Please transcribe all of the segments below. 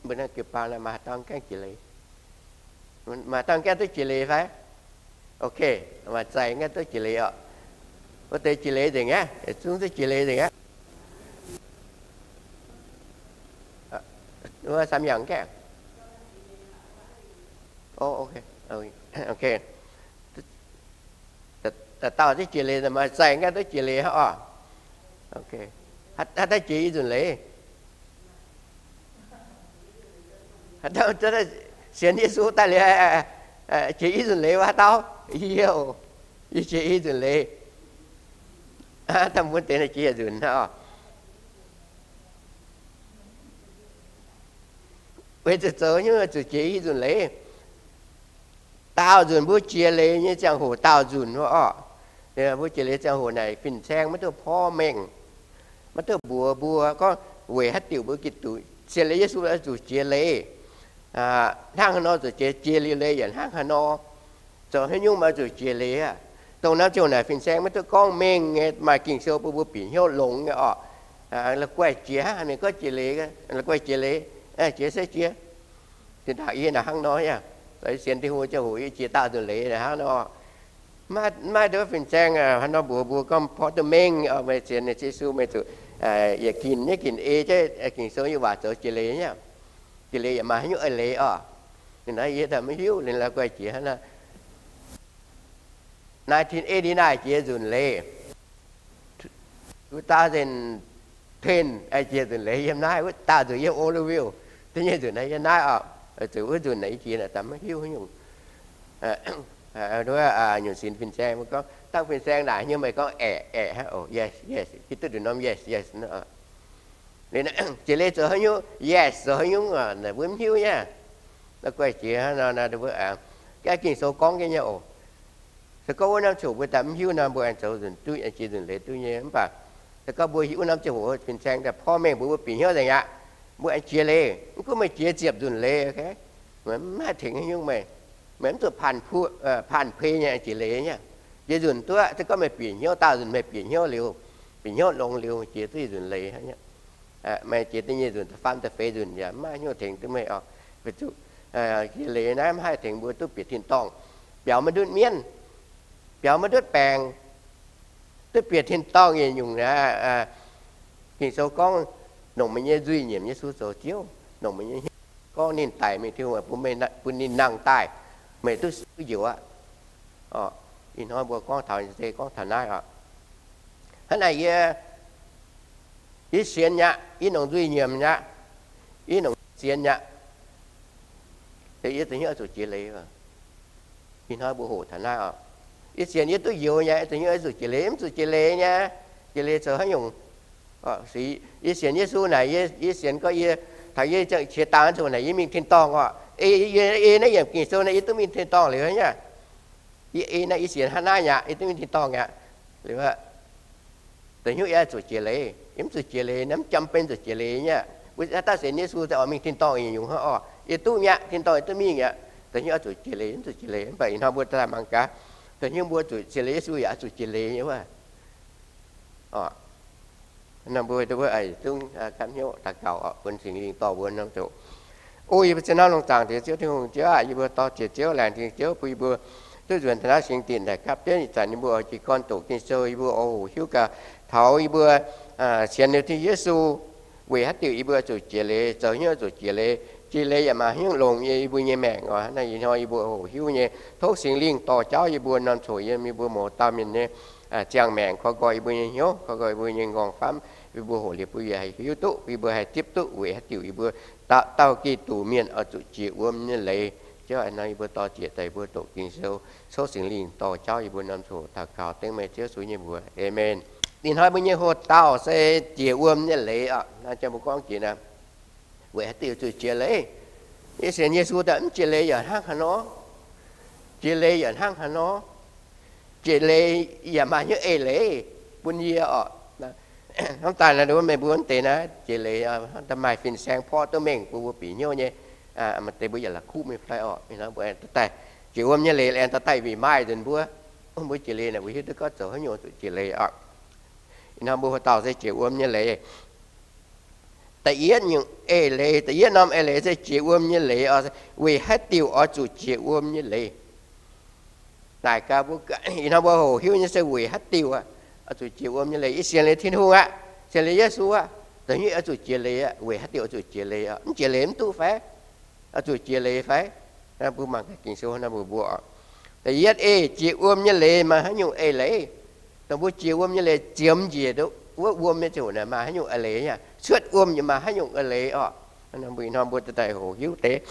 Mbuo naaiv jiu-baang maaih dauh gaengh jiex leiz, maaih dauh gaengh duqv jiex leiz fai? Ok, maaih zaih gaengh duqv jiex leiz oc. Wuov deix jiex leiz nzengc aqv, zungv duqv jiex leiz nzengc aqv. Wuov samx yangh gaengh. Ok, ok. Dauh dauh duqv jiex leiz, maaih zaih gaengh duqv jiex leiz hnangv oc. Haaix dauh jiex i nzunc leiz? Haaix dauh sienx Yesu daaih liuz jiex i nzunc leiz wuov haaix dauh? Yie, yie jiex i nzunc leiz. Dangh mbuo deix naaiv jiex yietc nzunc hnangv oc. Weic zuqc zoux nyungc zuqc jiex i nzunc leiz. Daauh nzunc mbuo jiex leiz nyei ziangh hoc daauh nzunc wuov orqc. Mbuo jiex leiz ziangh hoc naaic fin-saeng maiv duqv porv mengh, maiv duqv mbuox mbuo gorngv weic haaix diuc mbuo Giduc, sienx leiz Yesu oix zuqc jiex leiz. Hnangv haaix nor zuqc jiex, jiex liuz leiz yaac hnangv haaix nor. Zoux haaix nyungc maaih zuqc jiex leiz aqv. Dongh naaiv ziouc naaic fin-saeng maiv duqv gorngv mengh nyei, maaih Ging-Sou bun mbuo bieqc hnyouv longx nyei orqc. La'guaih jiex hnangv haaix ninh gorngv jiex leiz, la'guaih jiex leiz, jiex se jiex. Zinh ndaangc yie naaic hnangv nor yaac, sienx Tin-Hungh ziangh hoc yie jiex daauh nzunc leiz naaic hnangv nor. Maiv maaih duqv fin-saeng haaix nor mbuox mbuo gorngv porv duqv mengh, meih sienx Yesu meih zuqc yietc ginc nyei ginc ei jienv Ging-Sou nyei waac zoux jiex leiz nyei. Jiex leiz yaac maaih haaix nyungc eix leiz orqc. Ninh naaiv yie daaih maiv hiuv, ninh la'guaih jiex hnangv naaiv. Nineteen eighty-nine jiex nzunc leiz. Two thousand ten jiex nzunc leiz yiem naaiv wuov dauh nzunc yiem Oroville. Da'nyeic nzunc naaiv yiem naaiv oc. Zuqc wuov nzunc naaiv yie jiex naaic daaih maiv hiuv haaix nyungc. Nyungc sin fin-saeng mbuo gorngv, dangh fin-saeng naaic nyei meih gorngv aeqv, aeqv hnangv oc, yes, yes, hiuv duqv nduqc norm yes, yes. Jiex leiz zoux haaix nyungc, yes zoux haaix nyungc, mbuo mv hiuv nyei. La'guaih jiex hnangv nor, mbuo gaengh Ging-Sou gorngv jienv nyei oc. Se gorngv wuov norm ziouc mbuo daaih mv hiuv nor, mbuo aengx zoux nzunc duqv, aengx jiex nzunc leiz duqv nyei. Mv baac se gorngv mbuo hiuv wuov norm ziouc hoc fin-saeng daaih porv mengh mbuox mbuo bieqc hnyouv nzengc aqv, mbuo aengx jiex leiz. Mv gunv meih jiex ziepc nzunc leiz, mv haih tengx haaix nyungc meih. Meih mv zuqc paanh pei nyei jiex leiz nyei. Jiex nzunc duqv, se gorngv meih bieqc hnyouv, daauh nzunc meih bieqc hnyouv liuz, bieqc hnyouv longx liuz, jiex duqv nzunc leiz. Meih jiex da'nyeic nzunc, da'faam, da'feix nzunc yaac mv maaih haaix nyungc tengx duqv meih oc. Weic zuqc jiex leiz naaiv mv haih tengx mbuo duqv bieqc tin-dorngh, biaux maiv ndutv mienv, biaux maiv ndutv baengc, duqv bieqc tin-dorngh yietc nyungc aqv. Ging-Sou gorngv, longc meih nyei nzuih nyiemc Yesu zoux Ziouv, longc meih nyei hnyouv gorngv ninh daic mingh Tin-Hungh, bun ninh nangh daaih, meih duqv siou njoux aqv. Ih hnoi mbuo gorngv taux, se gorngv taux naaiv oc. Hnangv naaic yie, yie sienx aqv, yie longc nzuih nyiemc aqv, yie longc sienx aqv, yie zoux hnyouv oix zuqc jiex leiz. Ih hnoi mbuo hoqc taux naaiv oc. Yie sienx yie duqv njoux nyei, yie zoux hnyouv oix zuqc jiex leiz, mv zuqc jiex leiz nyei. Jiex leiz zoux haaix nyungc? Yie sienx Yesu naaic, yie sienx gorngv yie, taux yie qiex dangh zuqc naaic yie mingh tin-dorngh oc. Ei yie, ei naaiv yiemc Ging-Sou naaic yie duqv mingh tin-dorngh liuz nyei. Yie ei naaiv yie sienx hnangv naaiv aqv, yie duqv mingh tin-dorngh aqv. Liuz, zoux hnyouv yie zuqc jiex leiz, yie mv zuqc jiex leiz, naaiv mv jangx benx zuqc jiex leiz nyei. Mbuo haaix dauh sienx Yesu daaih oix mingh tin-dorngh nyungc hnangv oc. Yie duqv mi'aqv, tin-dorngh yie duqv mingh aqv. Zoux hnyouv oix zuqc jiex leiz, mv zuqc jiex leiz, mv baac ih hnoi mbuo daaih mangc gaax, zoux hnyouv mbuo zuqc jiex leiz, Yesu yaac oix zuqc jiex leiz nyei wuov. Nor mbuo zungv gapv hnyouv daux gaux oc, bun Singx Lingh dorh mbuo norm ziouc. O yie mbuo zien hnamv longx zaangc Diex Ziouv Tin-Hungh Ziouv aac, yie mbuo dorh ziec Ziouv, laengz zingh Ziouv bun yie mbuo duqv nzuonx taux naaiv singx dinc naaic gapv jienv ih zanc yie mbuo oix jiez gorn doqc Ging-Sou, yie mbuo oix hoqc hiuv gaax taux yie mbuo sienx liuz Tin-Yesu weic haaix diuc yie mbuo zuqc jiex leiz, zoux hnyouv zuqc jiex leiz. Jiex leiz yaac maaih hnyouv longx nyei yie mbuo nyei maengc oc. Naaiv ih hnoi yie mbuo hoqc hiuv nyei, tov Singx Lingh dorh jauv yie mbuo norm coc yiem yie mbuo mouz dauh mienh nyei ziangh maengc, koi nqoi yie mbuo nyei hnyouv, koi nqoi yie mbuo nyei nqorngv famv. Yie mbuo hoqc liuz bun yie haih hiuv duqv, yie mbuo haih zipv duqv weic haaix diuc yie mbuo dauh dauh Giduc mienh oix zuqc jiex wuom nyei leiz. Ziouv aac, hnoi yie mbuo dorh ziec daaih yie mbuo doqc Ging-Sou, tov Singx Lingh dorh jauv yie mbuo norm coc daux gaux dengv meih Ziouv Yesu nyei mbuox. Aamen. Ih hnoi mbuo nyei hoqc dauh se jiex wuom nyei leiz oc. Naaiv jang mbuo gorngv jiex naaiv, weic haaix diuc zuqc jiex leiz? Yie sienx Yesu daaih mv jiex leiz yaac hnangv haaix nor? Jiex leiz yaac hnangv haaix nor? Jiex leiz yaac maaih hnyouv eix leiz bun yie oc. Hnamv daaih naaiv mbuo, meih mbuo wuov deix naaiv jiex leiz, maaih fin-saeng porv duqv mengh bun mbuo bieqc hnyouv nyei, maaih deix mbuo yaac la'kuqv mingh fai oc. Mbuo aengx daaih jiex wuom nyei leiz, aengx daaih remind nzunc mbuo, mbuo jiex leiz naaic mbuo hiuv duqv gorngv zoux haaix nyungc zuqc jiex leiz oc. Ih hnoi mbuo hoqc dauh se jiex wuom nyei leiz. Da'yietv nyungc eix leiz, da'yietv norm eix leiz se jiex wuom nyei leiz oc. Weic haaix diuc oix zuqc jiex wuom nyei leiz? Naaic gaax mbuo, ih hnoi mbuo hoqc hiuv nyei se weic haaix diuc oix zuqc jiex wuom nyei leiz. Yie sienx liuz Tin-Hungh aqv, sienx liuz Yesu aqv, da'nyeic oix zuqc jiex leiz aqv. Weic haaix diuc oix zuqc jiex leiz oc? Mv jiex leiz mv duqv fai? Oix zuqc jiex leiz fai? Mbuo mangc gaax Ging-Sou nor mbuox mbuo oc. Da'yietv eix jiex wuom nyei leiz maaih haaix nyungc eix leiz? Dongh mbuo jiex wuom nyei leiz ziemx njiec wuov wuom nyei ziangh hoc naaic maaih haaix nyungc eix leiz? Cuotv wuom nyei maaih haaix nyungc eix leiz oc? Mbuo ih hnoi mbuo daaih hoqc hiuv deix.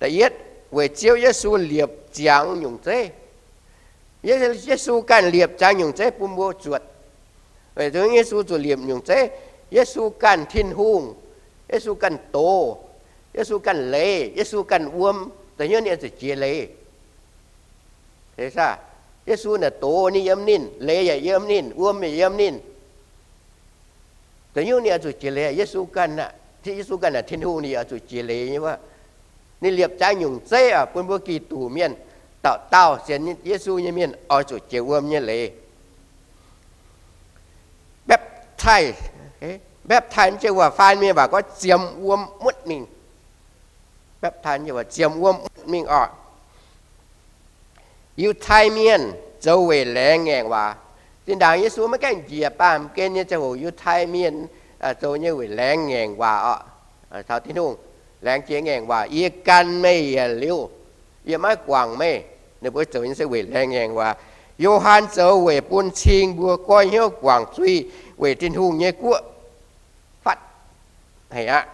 Da'yietv, weic Ziouv Yesu liepc ziangx nyungc zeiv. Yesu ganh liepc ziangx nyungc zeiv bun mbuo zuotc. Weic zuqc Yesu zuqc liepc nyungc zeiv. Yesu ganh Tin-Hungh, Yesu ganh doz, Yesu ganh leiz, Yesu ganh wuom, da'nyeic ninh zuqc jiex leiz. Yesu naaic doz ninh yiem ninh, leiz yaac yiem ninh, wuom yaac yiem ninh. Da'nyeic ninh oix zuqc jiex leiz. Yesu ganh, Yesu ganh naaic Tin-Hungh, ninh oix zuqc jiex leiz nyei wuov. Ninh liepc ziangx nyungc zeiv oc bun mbuo Giduc mienh, dauh dauh sienx Yesu nyei mienh oix zuqc jiex wuom nyei leiz. Baptize, baptize mv zeiz waac faan mienh waac gorngv ziemx wuom muotv mingh. Baptize mv zeiz waac ziemx wuom muotv mingh oc. Yiutai Mienh zoux weic laengz ngaengc waac. Zinh ndaangc Yesu maiv gaengh njiec baamh gen nyei ziangh hoc, Yiutai Mienh zoux nyei weic laengz ngaengc waac oc. Taux Tin-Hungh, laengz jiex ngaengc waac, yie gan meih yietc liuz, yie maiv guangc meih. Ninh mbuo zoux nyei se weic laengz ngaengc waac. Yo^han zoux weic bun cing mbuo goiv hnyouv guangc zuiz weic Tin-Hungh nyei guoqv fatv haic aqv.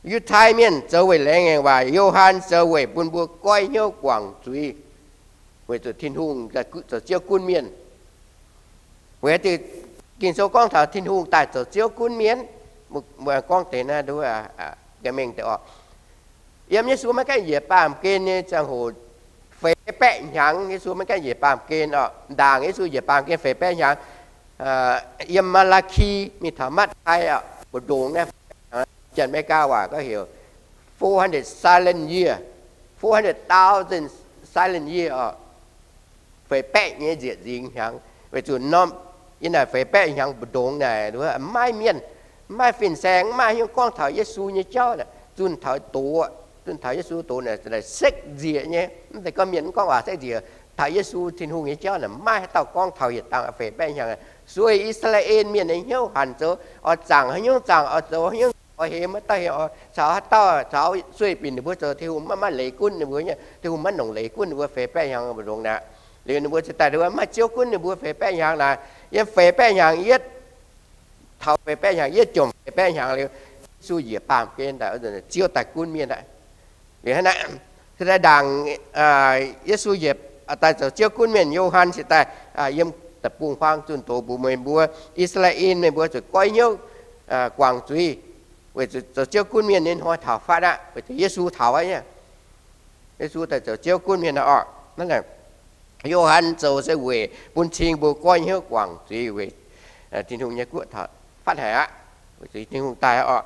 Yiutai Mienh zoux weic laengz ngaengc waac, Yo^han zoux weic bun mbuo goiv hnyouv guangc zuiz weic zuqc Tin-Hungh zoux Ziouv gunv mienh. Weic haaix diuc Ging-Sou gorngv taux Tin-Hungh daaih zoux Ziouv gunv mienh? Gorngv deix naaiv nduov, mengh deix oc. Yiem Yesu maiv gaengh njiec baamh gen nyei ziangh hoc, feix baeqv hnyangx Yesu maiv gaengh njiec baamh gen oc. Ndaangc Yesu njiec baamh gen feix baeqv hnyangx, yiem Maa^laa^ki mingh taux Matv^tai oc, mbu'ndongx naaiv, Janx-Meigaa waac gorngv heuc four hundred silent year, four hundred thousand silent year oc. Feix baeqv nyei nziec nzingx hnyangx, weic zuqc norm yiem naaic feix baeqv hnyangx mbu'ndongx naaic, maiv maaih mienh, maiv maaih fin-saeng, maiv maaih haaix nyungc gorngv taux Yesu nyei jauv. Zunh taux doz, zunh taux Yesu doz naaic sekv nzieqc nyei. Mv zeiz gorngv mienh mv gorngv waac sekv nzieqc. Taux Yesu, Tin-Hungh nyei jauv naaic maiv maaih haaix dauh gorngv taux yietc dangh feix baeqv hnyangx. Sueih I^saa^laa^en Mienh nyei hnyouv hanc zoux, oix zaangc haaix nyungc zaangc, oix zoux haaix nyungc, oix hemx haaix dauh hemx, caux haaix dauh caux sueih binc ninh mbuo zoux, Tin-Hungh maiv maaih leiz gunv ninh mbuo nyei. Tin-Hungh maiv longc leiz gunv ninh mbuo feix baeqv hnyangx mbu'ndongx naaic. Liuz ninh mbuo ziouc daaih, maiv maaih Ziouv gunv ninh mbuo feix baeqv hnyangx naaic. Yiem feix baeqv hnyangx yietv, taux feix baeqv hnyangx yietv jomc feix baeqv hnyangx liuz, Yesu njiec baamh gen daaih, Ziouv daaih gunv mienh aqv. Liuz hnangv naaic, se daaih ndaangc Yesu njiec daaih zoux Ziouv gunv mienh, Yo^han se daaih yiem deic-bung-huaang zunh doz mbuox meih mbuo, I^saa^laa^en meih mbuo zuqc goiv hnyouv guangc zuiz, weic zuqc zoux Ziouv gunv mienh nyei hnoi taux fatv aqv, weic zuqc Yesu taux aqv nyei. Yesu daaih zoux Ziouv gunv mienh oc. Yo^han zoux se weic bun cing mbuo goiv hnyouv guangc zuiz weic Tin-Hungh nyei guoqv fatv haic aqv, weic zuqc Tin-Hungh daaih oc.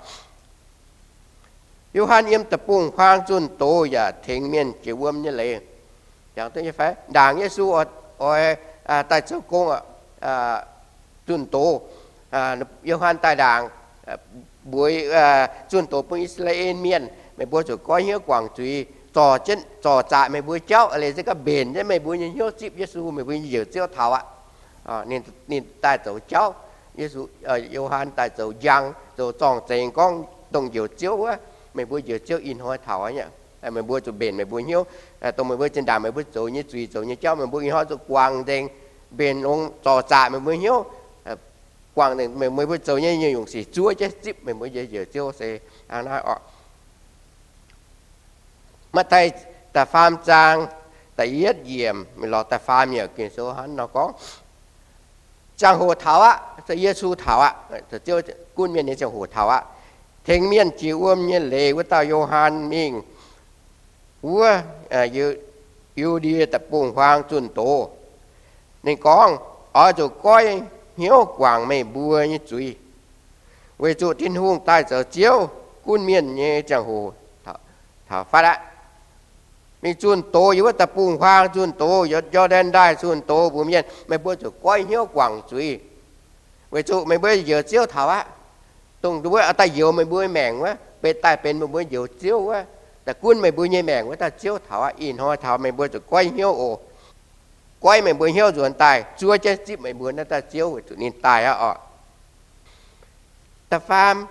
Yo^han yiem deic-bung-huaang zunh doz yaac tengx mienh jiex wuom nyei leiz. Jangx duqv nyei fai? Ndaangc Yesu oix daaih zoux gong, zunh doz, Yo^han daaih ndaangc, mbuox zunh doz bun I^saa^laa^en Mienh, meih mbuo zuqc goiv hnyouv guangc zuiz, zorc zaqc meih mbuo jauv, leiz se gorngv mbenc jienv meih mbuo nyei hnyouv zipv Yesu, meih mbuo nyei Njoux Ziouv taux aqv. Ninh daaih zoux jauv. Yesu, Yo^han daaih zoux njang, zoux zorng-zengx gorngv dongh Njoux Ziouv wuov, meih mbuo Njoux Ziouv ih hnoi taux aqv. Meih mbuo zuqc mbenc meih mbuo hnyouv, dongh meih mbuo zinh ndaangc meih mbuo zoux nyei zuiz, zoux nyei jauv, meih mbuo ih hnoi zuqc guangc nzengc, mbenc longx, zorc zaqc meih mbuo hnyouv, guangc nzengc meih mbuo zoux nyei nyungc sic, zuov jienv zipv meih mbuo nyei Njoux Ziouv, se hnangv naaiv oc. Matv^tai da'faam zaang da'yietv yiemc lorz da'faam yiemc, Ging-Sou hnangv nor gorngv, ziangh hoc taux aqv, se Yesu taux aqv, Ziouv gunv mienh nyei ziangh hoc taux aqv. Tengx mienh jiex wuom nyei leiz wuov dauh Yo^han mingh wuov Yu^ndie deic-bung-huaang zunh doz. Ninh gorngv, oix zuqc goiv hnyouv guangc meih mbuo nyei zuiz, weic zuqc Tin-Hungh daaih zoux Ziouv gunv mienh nyei ziangh hoc taux fatv aqv. Mingh zunh doz yiem wuov deic-bung-huaang zunh doz, Yo^ndaan Ndaaih zunh doz mbuox mienh, meih mbuo zuqc goiv hnyouv guangc zuiz. Weic zuqc meih mbuo njoux Ziouv taux aqv. Dongh wuov daaih njoux meih mbuo maengc wuov, benx daaih benx meih mbuo njoux Ziouv wuov, daaih gunv meih mbuo nyei maengc wuov dauh Ziouv taux aqv. Ih hnoi taux meih mbuo zuqc goiv hnyouv oc. Goiv meih mbuo hnyouv nzuonx daaih, zuov jienv zipv meih mbuo naaiv dauh Ziouv weic zuqc ninh daaih aqv oc. Da'faam,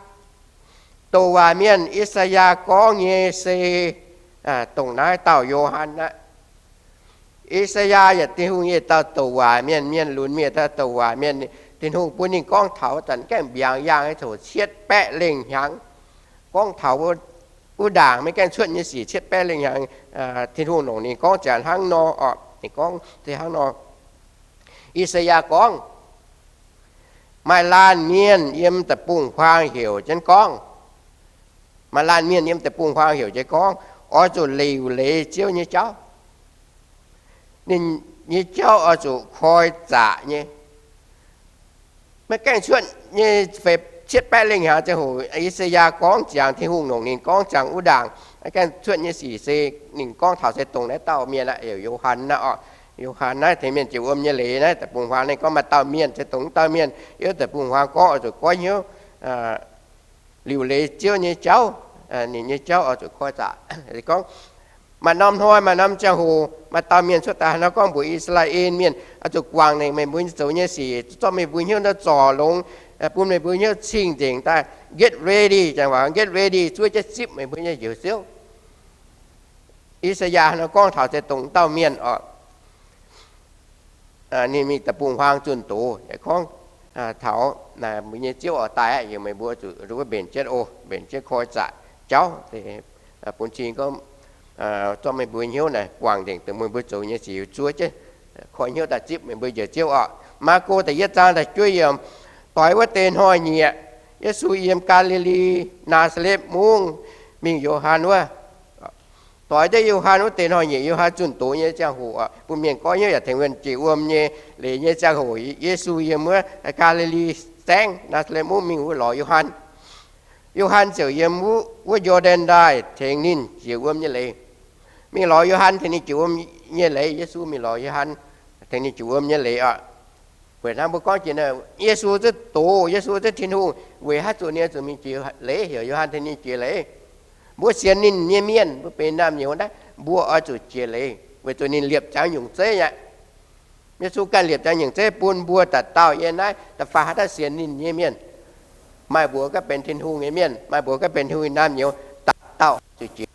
douc waac mienh I^saa^yaa gorngv nyei se dongh naaiv dauh Yo^han aqv. I^saa^yaa yaac Tin-Hungh nyei dauh douc waac mienh, mienh lunx mienh, dauh douc waac mienh. Tin-Hungh bun ninh gorngv taux zanc gaengh mbiaangx yaangh nyei coc cietv baeqv lengh hnyangx, gorngv taux wuov ndaangc maiv gaengh cuotv nyei sic cietv baeqv lengh hnyangx. Tin-Hungh longc ninh gorngv ziangx hnangv nor oc. Ninh gorngv se hnangv nor, I^saa^yaa gorngv, maaih laanh mienh yiem deic-bung-huaang heuc jienv gorngv, maaih laanh mienh yiem deic-bung-huaang heuc jienv gorngv, oix zuqc liuc leiz Ziouv nyei jauv. Ninh nyei jauv oix zuqc koi zaqc nyei. Maiv gaengh cuotv nyei, cietv baeqv lengh hnyangx ziangh hoc I^saa^yaa gorngv ziangx, Tin-Hungh longc ninh gorngv ziangx wuov ndaangc maiv gaengh cuotv nyei sic se ninh gorngv taux se dongh naaiv dauh mienh aqv, heuc Yo^han aqv oc. Yo^han naaiv tengx mienh jiex wuom nyei leiz naaiv deic-bung-huaang, ninh gorngv maaih dauh mienh se dongh dauh mienh yiem deic-bung-huaang gorngv oix zuqc goiv hnyouv liuc leiz Ziouv nyei jauv. Ninh nyei jauv oix zuqc koi zaqc. Gorngv maaih norm hnoi maaih norm ziangh hoc maaih dauh mienh cuotv daaih hnangv nor gorngv mbuox I^saa^laa^en Mienh, oix zuqc guangc ninh meih mbuo zoux nyei sic, zorqv meih mbuo hnyouv naaiv zorc longx, bun meih mbuo hnyouv cing-nzengc daaih, get ready, get ready, zuov jienv zipv meih mbuo nyei Njoux Ziouv. I^saa^yaa nor gorngv taux se dongh dauh mienh oc. Ninh mingh deic-bung-huaang zunh doz yaac gorngv taux mbuo nyei Ziouv oix daaih aqv, yie meih mbuo zuqc wuov mbenc jienv oc, mbenc jienv koi zaqc jauv, bun cing gorngv zorqv meih mbuo hnyouv naaic guangc nzengc dongh meih mbuo zoux nyei sic, zuov jienv koi hnyouv daaih zipv meih mbuo Njoux Ziouv oc. Maako da'yietv zaang da'juov yiemc, doix wuov deix hnoi-nyieqc, Yesu yiem Gaa^li^li Naa^saa^letv Mungv mingh Yo^han wuov. Doix jienv Yo^han wuov deix hnoi-nyieqc, Yo^han zunh doz nyei ziangh hoc, bun mienh goiv hnyouv yaac tengx mienh jiex wuom nyei leiz nyei ziangh hoc, Yesu yiem wuov Gaa^li^li Saengv Naa^saa^letv Mungv mingh wuov lorz Yo^han. Yo^han ziouc yiem wuov Yo^ndaen Ndaaih tengx ninh jiex wuom nyei leiz. Mingh lorz Yo^han tengx ninh jiex wuom nyei leiz. Yesu mingh lorz Yo^han tengx ninh jiex wuom nyei leiz oc. Weic hnangv mbuo gorngv jiex, Yesu zungv doz, Yesu zungv Tin-Hungh, weic haaix zuqc ninh oix zuqc mingh jiex leiz heuc Yo^han tengx ninh jiex leiz? Mbuo sienx ninh nyei mienh, mbuo benx naamh nyouz naaiv, mbuo oix zuqc jiex leiz weic zuqc ninh liepc ziangx nyungc zeiv aqv. Yesu ganh liepc ziangx nyungc zeiv bun mbuo dauh dauh yiem naaiv da'faanh haaix dauh sienx ninh nyei mienh. Maaih mbuox gorngv benx Tin-Hungh nyei mienh, maaih mbuox gorngv benx Tin-Hungh nyei naamh nyouz, dauh dauh zuqc jiex.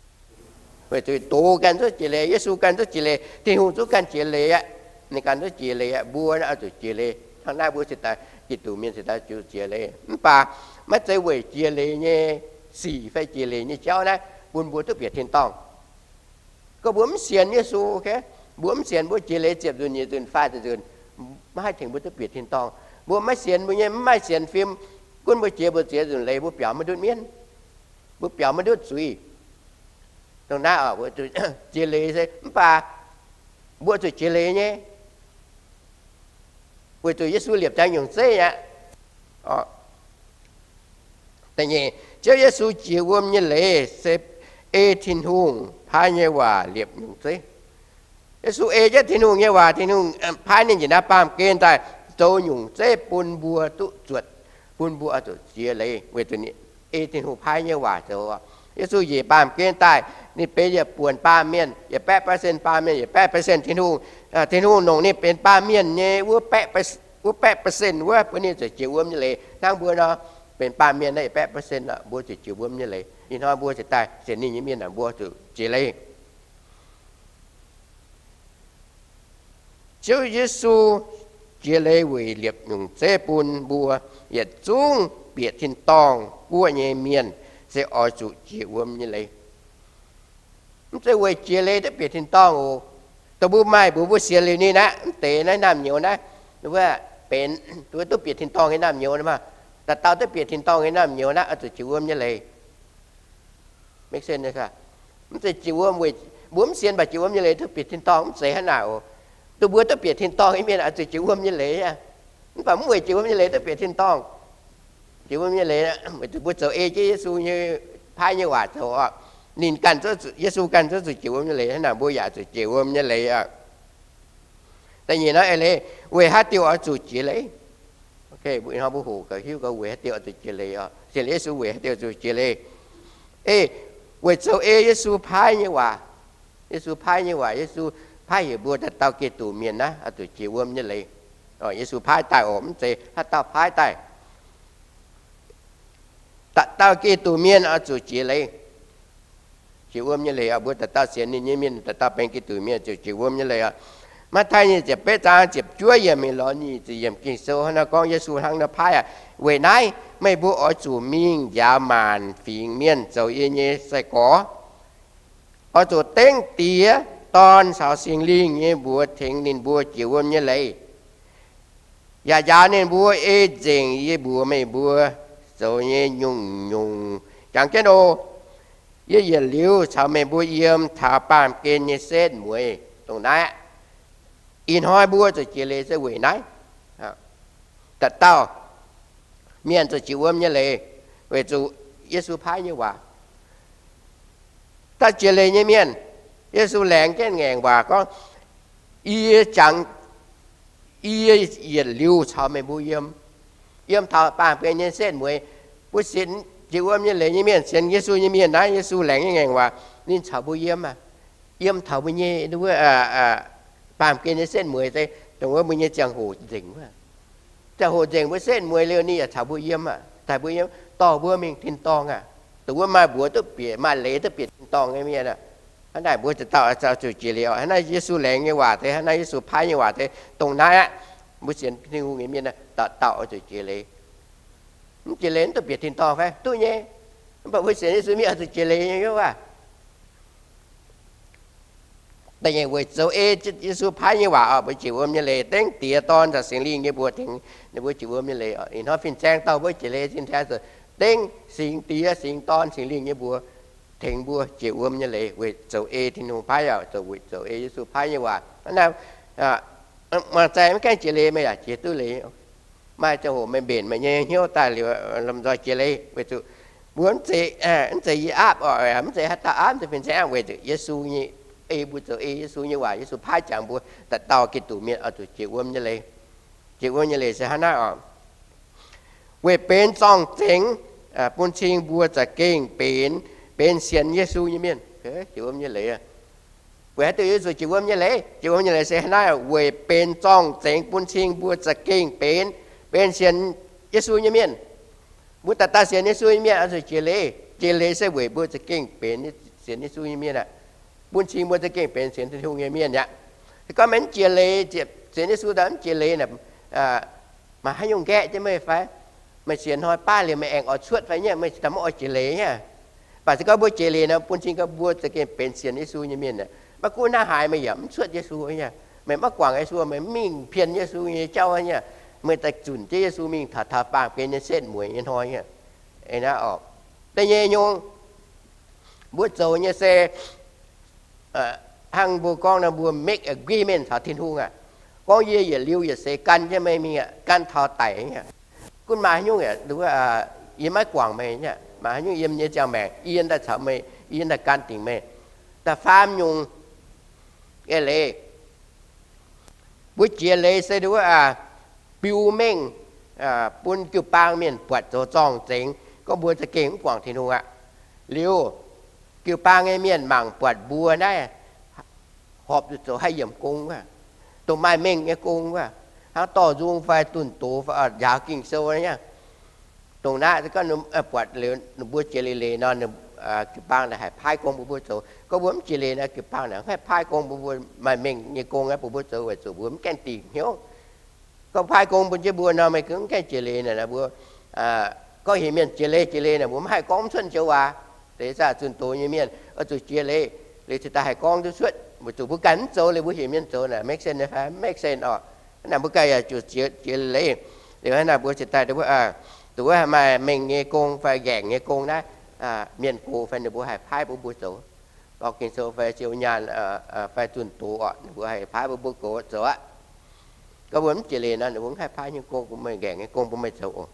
Weic zuqc doz ganh zungv jiex leiz, Yesu ganh zungv jiex leiz, Tin-Hungh zungv ganh jiex leiz aqv. Ninh ganh zungv jiex leiz aqv. Mbuo naaiv oix zuqc jiex leiz. Hnangv naaiv mbuo cingx daaih, Giduc mienh cingx daaih zuqc jiex leiz. Mv baac maiv zeiz weic jiex leiz nyei sic fai jiex leiz nyei jauv naaiv bun mbuo duqv bieqc tin-dorngh. Gorngv mbuo mv sienx Yesu, mbuo mv sienx, mbuo jiex leiz ziepc nzunc, nyeic nzunc, faah nzunc, maiv haih tengx mbuo duqv bieqc tin-dorngh. Mbuo maiv sienx mbuo nyei, maiv maaih sienx fim, gunv mbuo jiex mbuo ziex nzunc leiz, mbuo biaux maiv ndutv mienv, mbuo biaux maiv ndutv zuiz. Dongh naaiv jiex leiz se mv baac mbuo zuqc jiex leiz nyei, weic zuqc Yesu liepc ziangx nyungc zeiv aqv. Da'nyeic, Ziouv Yesu jiex wuom nyei leiz se ei Tin-Hungh paaiv nyei waac liepc nyungc zeiv. Yesu ei jienv Tin-Hungh nyei waac, Tin-Hungh paaiv ninh njiec naaiv baamh gen daaih zoux nyungc zeiv bun mbuo duqv zuotc, bun mbuo oix zuqc jiex leiz weic zuqc ei Tin-Hungh paaiv nyei waac zoux. Yesu njiec baamh gen daaih, ninh benx yietc buonc baamh mienh, yietc baeqv percent baamh mienh, yietc baeqv percent Tin-Hungh. Tin-Hungh longc ninh benx baamh mienh nyei wuov baeqv percent wuov bun ninh zuqc jiex wuom nyei leiz. Hnangv mbuo nor, benx baamh mienh naaiv yietc baeqv percent, mbuo zuqc jiex wuom nyei leiz. Ih hnoi mbuo cingx daaih sienx ninh nyei mienh, mbuo zuqc jiex leiz. Ziouv Yesu jiex leiz weic liepc nyungc zeiv bun mbuo yietc zungv bieqc tin-dorngh guoqv nyei mienh se oix zuqc jiex wuom nyei leiz. Mv zeiz weic jiex leiz duqv bieqc tin-dorngh oc. Dongh mbuo maaih mbuox mbuo sienx liuz ninh aqv, mv deix naaiv naamh nyouz naaiv, wuov benx duqv bieqc tin-dorngh nyei naamh nyouz, dauh dauh duqv bieqc tin-dorngh nyei naamh nyouz naaiv oix zuqc jiex wuom nyei leiz. Mv zeiz jiex wuom weic mbuo mv sienx mv baac jiex wuom nyei leiz duqv bieqc tin-dorngh, mv zeiz hnangv naaic oc. Dongh mbuo duqv bieqc tin-dorngh nyei mienh oix zuqc jiex wuom nyei leiz aqv. Mv baac mv weic jiex wuom nyei leiz duqv bieqc tin-dorngh. Jiex wuom nyei leiz weic zuqc mbuo zoux ei jienv Yesu nyei paaiv nyei waac zoux oc. Ninh ganh, Yesu ganh zuqc jiex wuom nyei leiz hnangv naaic, mbuo yaac zuqc jiex wuom nyei leiz aqv. Da'nyeic nor, ei leiz weic haaix diuc oix zuqc jiex leiz? Ih hnoi mbuo hoqc gauh hiuv gauh weic haaix diuh oix zuqc jiex leiz oc. Sienx Yesu weic haaix diuh zuqc jiex leiz? Ei, weic zoux ei Yesu paaiv nyei waac. Yesu paaiv nyei waac, Yesu paaiv heuc mbuo dauh dauh Giduc mienh naaiv oix zuqc jiex wuom nyei leiz. Yesu paaiv daaih oc, mv zeiz haaix dauh paaiv daaih. Dauh dauh Giduc mienh oix zuqc jiex leiz, jiex wuom nyei leiz oc. Mbuo dauh dauh sienx ninh nyei mienh, dauh dauh benx Giduc mienh zuqc jiex wuom nyei leiz oc. Matv^taai nyic ziepc betv zaang ziepc juov yiemc mingh lorz nyic ziepc yiemc Ging-Sou hnangv naaiv gorngv Yesu hnangv naaiv paaiv aac, weic naaiv meih mbuo oix zuqc mingh njaaux maanc fingx mienh zoux yie nyei sai-gorx. Oix zuqc dengv Diex, Dorn caux Singx Lingh nyei mbuox tengx ninh mbuo jiex wuom nyei leiz, yaac njaaux ninh mbuo ei nzengc yie mbuox meih mbuo zoux nyei nyungc-nyungc. Jangx jienv oc, yie yietc liuz caux meih mbuo yiem taux baamh gen nyei setv mueiz. Dongh naaiv aqv. Ih hnoi mbuo zuqc jiex leiz se weic naaiv. Dauh dauh mienh zuqc jiex wuom nyei leiz weic zuqc Yesu paaiv nyei waac. Dauh jiex leiz nyei mienh, Yesu laengz jienv ngaengc waac gorngv, Yie jangx, yie yietc liuz caux meih mbuo yiem, yiem taux baamh gen nyei setv mueiz. Mbuo sienx jiex wuom nyei leiz nyei mienh, sienx Yesu nyei mienh naaiv, Yesu laengz nyei ngaengc waac, ninh caux mbuo yiem aqv. Yiem taux mbuo nyei baamh gen nyei setv mueiz se dongh wuov mbuo nyei ziangh hoc nzengc wuov. Ziangh hoc nzengc mbuo setv mueiz liuz ninh yaac caux mbuo yiem aqv, caux mbuo yiem, dorh mbuo mingh tin-dorngh aqv. Dongh wuov maaih mbuox duqv bieqc, maaih leiz duqv bieqc tin-dorngh nyei mienh aqv. Hnangv naaic mbuo ziouc dauh zuqc jiex leiz oc. Hnangv naaiv Yesu laengz nyei waac deix, hnangv naaiv Yesu paaiv nyei waac deix, dongh naaiv aqv. Mbuo sienx Tin-Hungh nyei mienh dauh dauh oix zuqc jiex leiz. Mv jiex leiz mv duqv bieqc tin-dorngh fai? Duqv nyei. Mv baac mbuo sienx Yesu mienh oix zuqc jiex leiz nyei aqv. Da'nyeic weic zoux ei Yesu paaiv nyei waac oc, mbuo jiex wuom nyei leiz, dengv Diex, Dorn caux Singx Lingh nyei mbuox tengx ninh mbuo jiex wuom nyei leiz oc. Ih hnoi fin-saeng dorh mbuo jiex leiz, fin-saeng dengv Singx Diex, Singx Dorn, Singx Lingh nyei mbuox tengx mbuo jiex wuom nyei leiz weic zoux ei Tin-Hungh paaiv oc, zoux, weic zoux ei Yesu paaiv nyei waac. Mangc zaih maiv gaengh jiex leiz meih yaac jiex duqv leiz. Maaih ziangh hoc meih mbenc meih nyei hnyouv daaih liuz lomh nzoih jiex leiz weic zuqc mbuo mv zeiz, mv zeiz yie aapv oc, mv zeiz haaix dauh aapv, mv zeiz fin-saeng aapv, weic zuqc Yesu nyei, ei mbuo zoux ei Yesu nyei waac, Yesu paaiv jangx mbuo dauh dauh Giduc mienh oix zuqc jiex wuom nyei leiz. Jiex wuom nyei leiz se hnangv naaiv oc. Weic benx zorng-zengx bun cing mbuo za'gengh benx, benx sienx Yesu nyei mienh. Jiex wuom nyei leiz. Weic haaix diuc Yesu jiex wuom nyei leiz? Jiex wuom nyei leiz se hnangv naaiv, weic benx zorng-zengx bun cing mbuo za'gengh benx, benx sienx Yesu nyei mienh. Mbuo dauh dauh sienx Yesu nyei mienh oix zuqc jiex leiz. Jiex leiz se weic mbuo za'gengh benx sienx Yesu nyei mienh aqv. Bun cing mbuo za'gengh benx sienx Tin-Hungh nyei mienh aqv. Se gorngv meih mv jiex leiz, sienx Yesu daaih mv jiex leiz, maaih haaix nyungc nqaeqv jienv meih fai? Meih sienx hnoi baav liuz meih aengx oix cuotv fai nyei? Meih daaih maiv oix jiex leiz nyei. Mv baac se gorngv mbuo jiex leiz nor, bun cing gorngv mbuo za'gengh benx sienx Yesu nyei mienh. Maiv gunv hnangv haaix meih yaac mv cuotv Yesu nyei. Meih maiv guangc Yesu, meih mv mingh pien Yesu nyei jauv nyei, meih daaih zunc jienv Yesu mingh taux, taux baamh gen nyei setv mueiz nyei hnoi nyei. Da'nyeic nyungc, mbuo zoux nyei se hnangv mbuo gorngv nor, mbuo make agreement caux Tin-Hungh aqv. Gorngv yie yietc liuz yietc seix gan jienv meih mingh aqv, gan taux daic nyei. Gunv maaih haaix nyungc, yie maiv guangc meih nyei, maaih haaix nyungc yiem nyei ziangh maengc yie daaih caux meih, yie daaih gan dingc meih. Da'faam nyungc, eix leiz, mbuo jiex leiz se nduov, biu mengh bun jiu-baang mienh buatc zoux zorng-zengx gorngv mbuo za'gengh mv guangc Tin-Hungh aqv. Liuz, jiu-baang nyei mienh mangc buatc mbuo naaiv horpc zuqc zoux haih yiemc gong wuov, dongh maaih mengh nyei gong wuov, hnangv dorh nzung fai dunh doz fai njaaux Ging-Sou nyei. Dongh naaiv se gorngv buatc liuz ninh mbuo jiex leiz-leiz nor, jiu-baang naaic haih paaiv gong bun mbuo zoux. Gorngv mbuo mv jiex leiz nor, jiu-baang naaic mv haih paaiv gong bun mbuo. Maaih mengh nyei gong naaiv bun mbuo zoux weic zuqc mbuo mv gaengh dingc hnyouv. Gorngv paaiv gong bun jienv mbuo nor, meih mv gaengh jiex leiz naaic, mbuo gorngv heuc mienh jiex leiz, jiex leiz naaic, mbuo mv haih gorngv mv cuotv joux waac. Deix zaqc zunh doz nyei mienh oix zuqc jiex leiz, liuz cingx daaih haih gorngv duqv cuotv. Weic zuqc mbuo ganh mv zoux liuz mbuo heuc mienh zoux naaic, make sense fai? Mv make sense oc. Hnangv naaic mbuo ganh yaac zuqc jiex, jiex leiz. Liuz hnangv naaic mbuo cingx daaih, dongh wuov maaih mengh nyei gong fai ngaengc nyei gong naaiv, mienh gox fai ninh mbuo haih paaiv bun mbuo zoux. Lorz Ging-Sou fai siou nyaanh fai zunh doz oc, ninh mbuo haih paaiv bun mbuo goux zoux aqv. Gorngv mbuo mv jiex leiz nor, ninh mbuo mv haih paaiv nyei gong bun meih, ngaengc nyei gong bun meih zoux oc.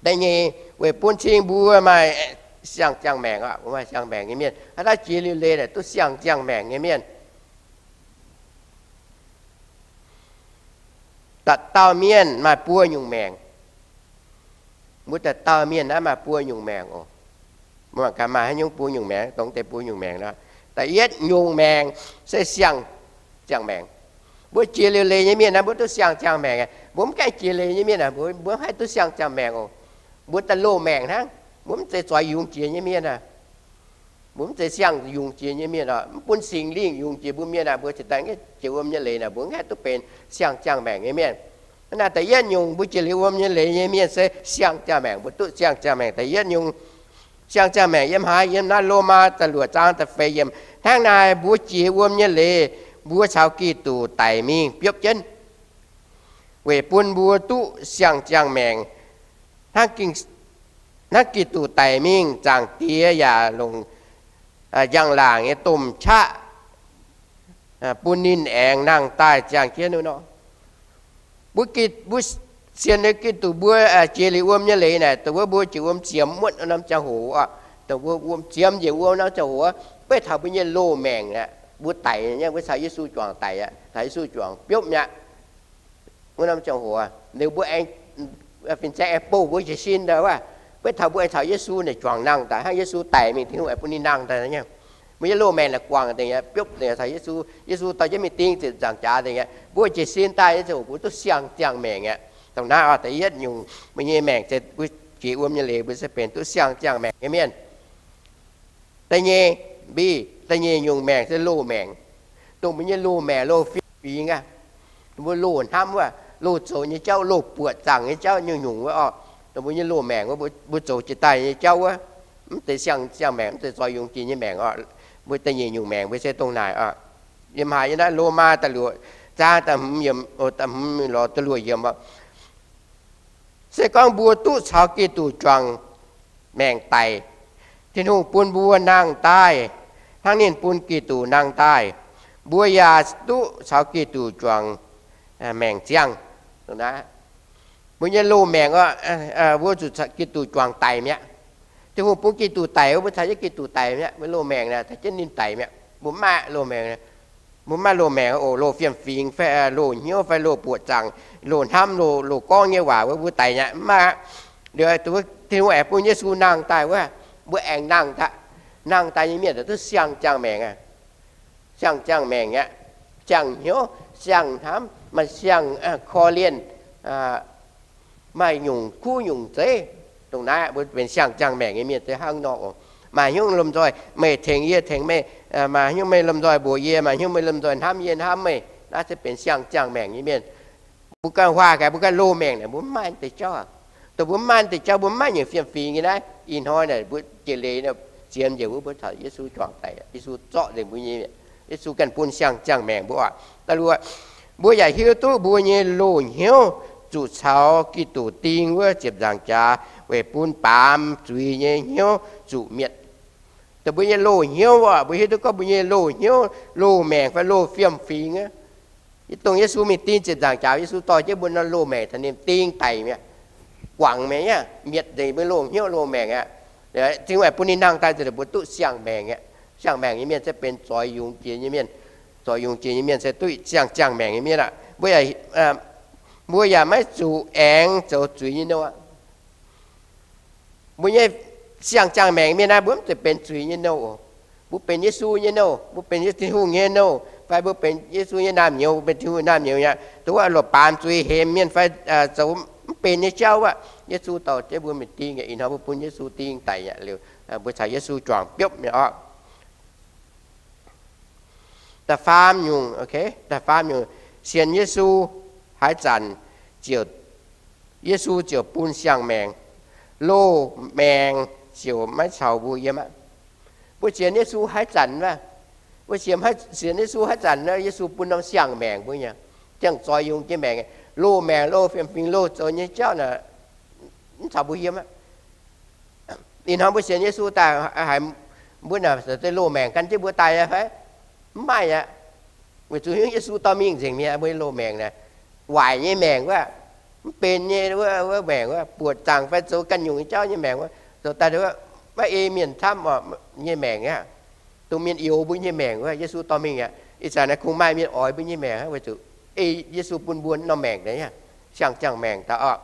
Da'nyeic, weic bun cing mbuo maaih siang-ziangh maengc oc, maaih siang-maengc nyei mienh. Haaix dauh jiex liuz leiz naaic duqv siang-ziangh maengc nyei mienh. Dauh dauh mienh maaih buo nyungc maengc. Mbuo dauh dauh mienh naaiv maaih buo nyungc maengc oc. Mbuo mangc gaax maaih haaix nyungc buo nyungc maengc, dongh deix buo nyungc maengc nor. Da'yietv nyungc maengc se siang-ziangh maengc. Mbuo jiex liuz leiz nyei mienh naaiv, mbuo duqv siang-ziangh maengc. Mbuo mv gaengh jiex leiz nyei mienh aah, mbuo, mbuo mv haih duqv siang-ziangh maengc oc. Mbuo daaih loz maengc hnangv, mbuo mv zeiz zoix yungz jiex nyei mienh aah. Mbuo mv zeiz siang-yungz jiex nyei mienh oc. Mv bun Singx Lingh yungz jiex mbuo mienh aah, mbuo cingx daaih jiex wuom nyei leiz naaic, mbuo mv haih duqv benx siang-ziangh maengc nyei mienh. Hnangv naaic, da'yietv nyungc mbuo jiex liuz wuom nyei leiz nyei mienh se siang-ziangh maengc. Mbuo duqv siang-ziangh maengc. Da'yietv nyungc siang-ziangh maengc yiem haaix? Yiem naaiv Lomaa da'luoqc zaang da'feix yiemc. Hnangv naaic, mbuo jiex wuom nyei leiz, mbuo caux Giduc daic mingh biopv jienv, weic bun mbuo duqv siang-ziangh maengc. Hnangv ging, hnangv Giduc daic mingh, Zaangc Diex yaac longc njang-laangc nyei domh qaqv bun ninh aengx nangh daaih ziangh jienv wuov nor. Mbuo, mbuo sienx liuz Giduc, mbuo jiex liuz wuom nyei leiz naaic, dongh wuov mbuo jiex wuom ziemx muotv norm ziangh hoc oc. Dongh mbuo wuom ziemx njiec wuom norm ziangh hoc, beiv taux mbuo nyei loz maengc aqv, mbuo daic nyei, mbuo caux Yesu juangc daic aqv, caux Yesu juangc biopv mi'aqv. Wuov norm ziangh hoc liuz mbuo aengx, fin-saeng aengx bouh mbuo jiez sin ndau wuov, beiv taux mbuo aengx caux Yesu naaic juangc nangh daaih, hnangv Yesu daic mingh, Tin-Hungh aengx bun ninh nangh daaih nyei. Mbuo nyei loz maengc naaic guangc dingc aqv, biopv dingc aqv, caux Yesu, Yesu dorh jienv mingh ding ziepc nzaangc jaax dingc aqv. Mbuo jiez sin daaih nyei ziangh hoc mbuo duqv siang-ziangh maengc aqv. Dongh naaiv oc, da'yietv nyungc mbuo nyei maengc se mbuo jiex wuom nyei leiz mbuo se benx duqv siang-ziangh maengc nyei mienh. Da'nyeic, mbi, da'nyeic nyungc maengc se loz maengc. Dongh mbuo nyei loz maengc, loz fiem-fingx aqv. Dongh mbuo loz hnamv wuov, loz zoux nyei jauv, loz buoqc zaangc nyei jauv nyungc-nyungc wuov oc. Dongh mbuo nyei loz maengc wuov, mbuo zoux jiex daaih nyei jauv wuov, mv zeiz siang-ziangh maengc, mv zeiz zoux yungz jiex nyei maengc oc. Mbuo da'nyeic nyungc maengc mbuo se dongh naaic oc. Yiem haaix? Yiem naaiv Lomaa da'luoqc zaang da'hmz yiemc, da'hmz lorz da'luoqc yiemc oc. Se gorngv mbuo duqv caux Giduc juangc maengc daic, Tin-Hungh bun mbuo nangh daaih hnangv ninh bun Giduc nangh daaih, mbuo yaac duqv caux Giduc juangc maengc ziangh. Mbuo nyei loz maengc oc, mbuo zuqc Giduc juangc daic mi'aqv. Tin-Hungh bun Giduc daic, mbuo caux jienv Giduc daic mi'aqv. Mbuo loz maengc naaic caux jienv ninh daic mi'aqv. Mbuo mv maaih loz maengc, mbuo mv maaih loz maengc oc, loz fiem-fingx fai loz hnyouv fai loz buoqc zaangc, loz hnamv, loz gorngv nyei waac wuov, mbuo daic mi'aqv, mv maaih aqv. Liuz Tin-Hungh aengx bun Yesu nangh daaih wuov, mbuo aengx nangh daaih. Nangh daaih nyei mienh duqv siang-ziangh maengc aqv. Siang-ziangh maengc aqv. Siang-hnyouv, siang-hnamv, maaih siang korv-lienh, maaih nyungc kuv nyungc zeiv. Dongh naaiv mbuo benx siang-ziangh maengc nyei mienh se hnangv nor oc. Maaih hnyouv lomh nzoih meih tengx yie tengx meih, maaih hnyouv meih lomh nzoih mbuoqc yie, maaih hnyouv meih lomh nzoih hnamv yie hnamv meih, naaiv se benx siang-ziangh maengc nyei mienh. Mbuo ganh huaax gaax, mbuo ganh loz maengc naaic, mbuo mv maaih deix jauv aqv. Dongh mbuo mv maaih deix jauv, mbuo mv maaih nyungc fiem-fingx nyei naaiv, ih hnoi naaic mbuo jiex leiz nor, ziemx njiec wuov mbuo caux Yesu juangc daic, Yesu zorqv nzengc mbuo nyei, Yesu ganh bun siang-ziangh maengc mbuo oc. Da'luoqc, mbuo yaac hiuv duqv mbuo nyei loz hnyouv zuqc caux Giduc ding wuov ziepc nzaangc jaax weic bun baamz zuiz nyei hnyouv zuqc mietc. Dongh mbuo nyei loz hnyouv oc, mbuo hiuv duqv gorngv mbuo nyei loz hnyouv, loz maengc fai loz fiem-fingx aqv, dongh Yesu mingh ding ziepc nzaangc jaax, Yesu dorh jienv mbuo norm loz maengc taux ninh ding daic mi'aqv, guangc mi'aqv, mietc nzengc mbuo loz hnyouv loz maengc aqv. Tin-Hungh bun ninh nangh daaih nzengc, mbuo duqv siang-maengc aqv. Siang-maengc nyei mienh se benx zoix yungz jiex nyei mienh. Zoix yungz jiex nyei mienh se duqv siang-ziangh maengc nyei mienh aqv. Mbuo yaac, mbuo yaac maiv zuqc aengx zoux zuiz nyei nouh aqv. Mbuo nyei siang-ziangh maengc mienh naaiv, mbuo mv zeiz benx zuiz nyei nouh oc. Mbuo benx Yesu nyei nouh, mbuo benx Tin-Hungh nyei nouh, fai mbuo benx Yesu nyei naamh nyouz, mbuo benx Tin-Hungh naamh nyouz aqv. Dongh wuov lorqc baamz zuiz hemx mienh fai zoux mv benx nyei jauv aqv, Yesu dorh jienv mbuo mingh ding aqv. Ih hnoi mbuo bun Yesu ding daic aqv, liuz mbuo caux Yesu juangc biopv mi'aqv oc. Da'faam nyungc, da'faam nyungc, sienx Yesu haaix zanc ziouc, Yesu ziouc bun siang-maengc, loz maengc ziouc maiv caux mbuo yiem aqv. Mbuo sienx Yesu haaix zanc, mbuo sienx, sienx Yesu haaix zanc, Yesu bun norm siang-maengc mbuo nyei, ziangh zoix yungz jiex maengc. Loz maengc, loz fiem-fingx, loz zoux nyei jauv naaic mv caux mbuo yiem aqv. Ih hnoi mbuo sienx Yesu daaih haiz mbuo naaic se loz maengc gan jienv mbuo daaih fai? Mv maaih aqv. Weic zuqc Yesu dorh mingh nzengc mi'aqv. Mbuo loz maengc naaic, waaic nyei maengc wuov, mv benx nyei wuov maengc wuov, buoqc zaangc fai zoux ganh nyungc nyei jauv nyei maengc wuov, zoux daaih maiv ei mienh camv nyei maengc aqv. Dongh mienh youx mbuo nyei maengc wuov, Yesu dorh mingh aqv. Ih zanc naaiv kungx maaih mienh oix mbuo nyei maengc aqv, weic zuqc Ei Yesu bun mbuo norm maengc, siang-ziangh maengc daaih oc.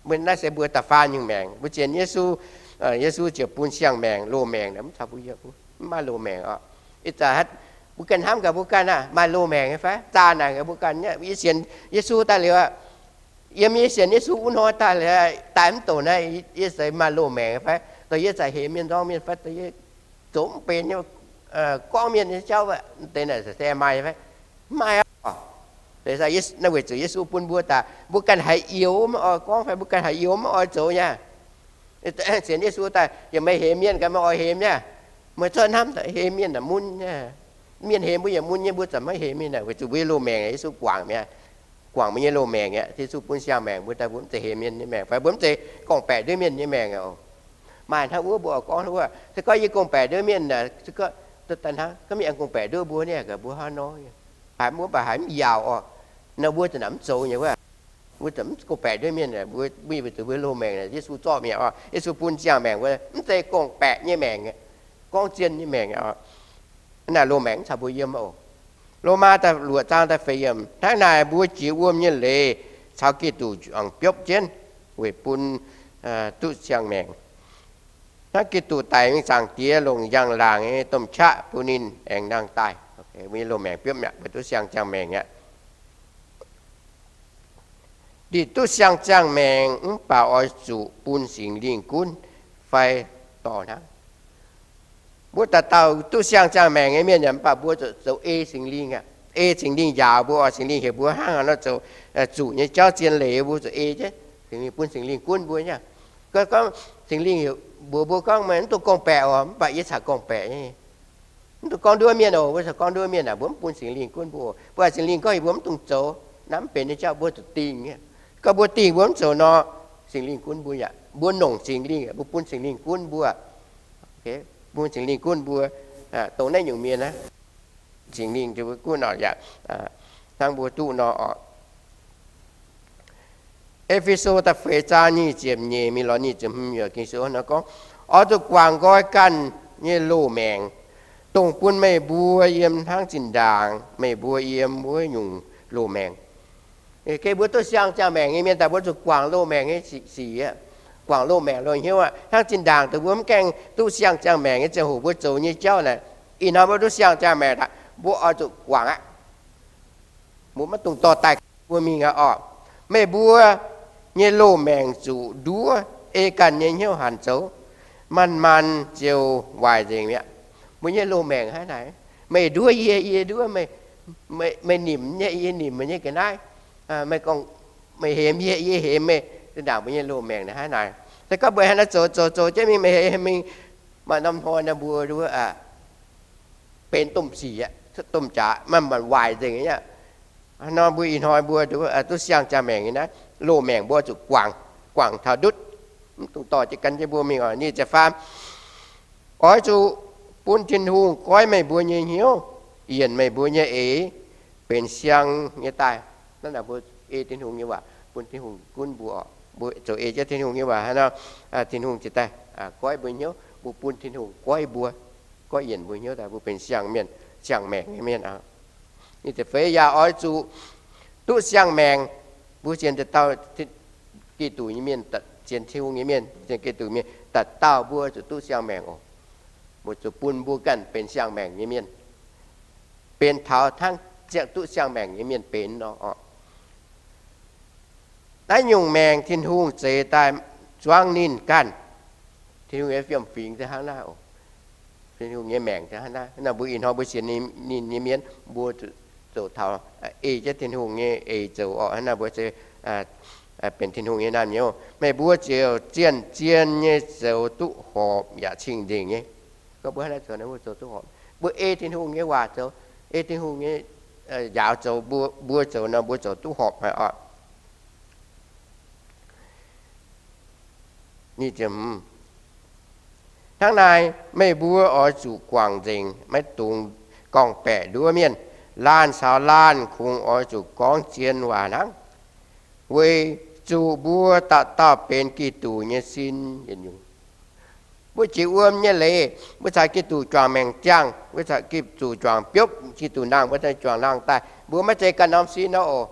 Mbuo naaiv se mbuo da'faam nyungc maengc. Mbuo sienx Yesu, Yesu ziouc bun siang-maengc, loz-maengc, mv caux mbuo yiem, mv maaih loz-maengc oc. Ih zanc mbuo ganh hnamv gaax mbuo ganh aah, maaih loz-maengc nyei fai? Zaah naaic gaax mbuo ganh, yie sienx Yesu daaih liuz, yiem yie sienx Yesu wuov hnoi daaih liuz, daaih mv doqc naaiv, yie se maaih loz-maengc nyei fai? Dongh yie za'gengh hemx mienh nzorng mienh fai? Dongh yie zoux mv benx nyei, gorngv mienh nyei jauv, deix naaic se maaih fai? Mv maaih oc. Naaiv weic zuqc Yesu bun mbuo daaih, mbuo ganh haiz youx maiv oix gorngv fai mbuo ganh haiz youx maiv oix zoux nyei. Sienx Yesu daaih yaac meih hemx mienh gaax, meih oix hemx nyei. Meih zorqv hnamv hemx mienh naaic mun nyei. Mienh hemx mbuo yaac mun nyei, mbuo za'gengh maiv hemx mienh naaic, weic zuqc mbuo nyei loz-maengc Yesu guangc mi'aqv. Guangc mbuo nyei loz-maengc aqv. Yesu bun siang-maengc mbuo daaih, mbuo mv zeiz hemx mienh nyei maengc fai mbuo mv zeiz gorngv-baeqc nduov mienh nyei maengc oc. Maaih hnangv wuov mbuo oix gorngv wuov, se gorngv yie gorngv-baeqc nduov mienh naaic, se gorngv daaih hnangv, gorngv mienh aengx gorngv-baeqc nduov mbuo nyei, gaax mbuo hnangv nor, haiz mv baac haiz mv yaauc oc. Nor mbuo za'gengh mv zoux nyei wuov. Mbuo za'gengh mv gorngv-baeqc nduov mienh, mbuo weic zuqc mbuo loz-maengc Yesu zorqv mi'aqv oc. Yesu bun siang-maengc mbuo, mv zeiz gorngv-baeqc nyei maengc, gorngv zien nyei maengc oc. Naaiv loz-maengc mv caux mbuo yiem oc. Lomaa da'luoqc zaang da'feix yiemc, hnangv naaic mbuo jiex wuom nyei leiz caux Giduc juangc biopv jienv weic bun duqv siang-maengc. Hnangv Giduc daic mingh Zaangc Diex longc njang-laangc nyei domh qaqv bun ninh aengx nangh daaih. Mbuo nyei loz-maengc biopv mi'aqv, mbuo duqv siang ziangh maengc aqv. Ndipc duqv siang ziangh maengc mv baac oix zuqc bun Singx Lingh gunv fai dorh hnangv. Mbuo dauh dauh duqv siang ziangh maengc nyei mienh yaac mv baac mbuo zuqc zoux ei Singx Lingh aqv. Ei Singx Lingh njaaux mbuo oc. Singx Lingh heuc mbuo hnangv haaix nor zoux, zuqc nyei jauv zien leiz mbuo zuqc ei jienv. Singx Lingh bun Singx Lingh gunv mbuo nyei. Gorngv Singx Lingh heuc mbuox mbuo gorngv, meih mv dungx gorngv-baeqc oc, mv baac yie caux gorngv-baeqc nyei. Mv dungx gorngv nduov mienh oc, mbuo caux gorngv nduov mienh aah, mbuo mv bun Singx Lingh gunv mbuo oc. Mbuo Singx Lingh gorngv heuc mbuo mv dungx zoux, naaiv mv benx nyei jauv, mbuo zuqc dingh nyei. Gorngv mbuo dingh mbuo mv zoux nor, Singx Lingh gunv mbuo yaac, mbuo nongc Singx Lingh, mbuo bun Singx Lingh gunv mbuo. Bun Singx Lingh gunv mbuo, dongh naaiv nyungc mienh aqv, Singx Lingh gunv oc yaac hnangv mbuo duqv nor oc. E^fe^so da'feix zaang nyic ziepc nyeic mingh lorz nyic ziepc hmz yiemc Ging-Sou nor gorngv, oix zuqc guangc nqoi ganh nyei loz-maengc, dongh bun meih mbuo yiem hnangv zinh ndaangc meih mbuo yiem wuov nyungc loz-maengc. Mbuo duqv siang ziangh maengc nyei mienh daaih mbuo zuqc guangc loz-maengc nyei sic, guangc loz-maengc loz-hnyouv aqv. Hnangv zinh ndaangc dongh mbuo mv gaengh duqv siang ziangh maengc nyei ziangh hoc mbuo zoux nyei jauv naaic, ih hnoi mbuo duqv siang ziangh maengc daaih mbuo oix zuqc guangc aqv. Mbuo maiv dungx dorh daaih mbuo mingh aqv orqc. Meih mbuo nyei loz-maengc zuqc nduov ei ganh nyei hnyouv hanc zoux, manc-manc ziouc waaic nzengc mi'aqv. Mbuo nyei loz-maengc hnangv naaic, meih nduov yie, yie nduov meih, meih nimc yie, yie nimc meih nyei ga'naaiv, meih hemx yie, yie hemx meih. Zinh ndaangc mbuo nyei loz-maengc hnangv naaic. Se gorngv mbuo hnangv naaiv zoux zoux zoux jienv mingh, meih hemx mingh, maaih norm hnoi nor mbuo nduov benx domh sic, domh jaax, manc-manc waaic nzengc aqv. Nor mbuo ih hnoi mbuo duqv siang ziangh maengc nyei naaiv, loz-maengc mbuo zuqc guangc, guangc taux ndutv, mv dungx dorh jienv gan jienv mbuo mingh oc. Nyic ziepc faam, oix zuqc bun Tin-Hungh goiv meih mbuo nyei hnyouv, yienc meih mbuo nyei eix benx siang nyei daaih. Naaiv naaic mbuo ei Tin-Hungh nyei waac, bun Tin-Hungh gunv mbuo oc. Mbuo zoux ei jienv Tin-Hungh nyei waac hnangv nor, Tin-Hungh ziouc daaih goiv mbuo hnyouv. Mbuo bun Tin-Hungh goiv mbuo, goiv yienc mbuo hnyouv daaih mbuo benx siang mienh, siang maengc nyei mienh aqv. Nyic ziepc feix, yaac oix zuqc duqv siang maengc. Mbuo sienx dauh dauh Giduc nyei mienh, sienx Tin-Hungh nyei mienh, sienx Giduc mienh, dauh dauh mbuo zuqc duqv siang maengc oc. Mbuo zuqc bun mbuo ganh benx siang maengc nyei mienh, benx taux hnangv ziangh duqv siang maengc nyei mienh benx nor oc. Naaiv nyungc maengc Tin-Hungh zeix daaih zuangv ninh ganh. Tin-Hungh nyei fiem-fingx se hnangv naaiv oc. Tin-Hungh nyei maengc se hnangv naaiv. Naaiv mbuo ih hnoi mbuo sienx ninh nyei mienh, mbuo zoux taux ei jienv Tin-Hungh nyei eix zoux orqc. Hnangv naaiv mbuo se benx Tin-Hungh nyei naamh nyouz. Meih mbuo ziouc zien-zien nyei zoux duqv horpc yaac cing-nzengc nyei. Gorngv mbuo hnangv naaiv zoux, mbuo zoux duqv horpc. Mbuo ei Tin-Hungh nyei waac zoux, ei Tin-Hungh nyei njaaux zoux, mbuo zoux nor mbuo zoux duqv horpc haic oc. Hnangv naaic, meih mbuo oix zuqc guangc nzengc, maiv dungx gorngv-baeqc nduov mienh. Laanh caux laanh kungx oix zuqc gorngv zien waac hnangv, weic zuqc mbuo dauh dauh benx Giduc nyei sin yietc nyungc. Mbuo jiex wuom nyei leiz, mbuo caux Giduc juangc maengc ziangh, mbuo caux Giduc juangc biopv, Giduc nangh, mbuo juangc nangh daaih. Mbuo maiv zeiz ganh norm sin nor oc.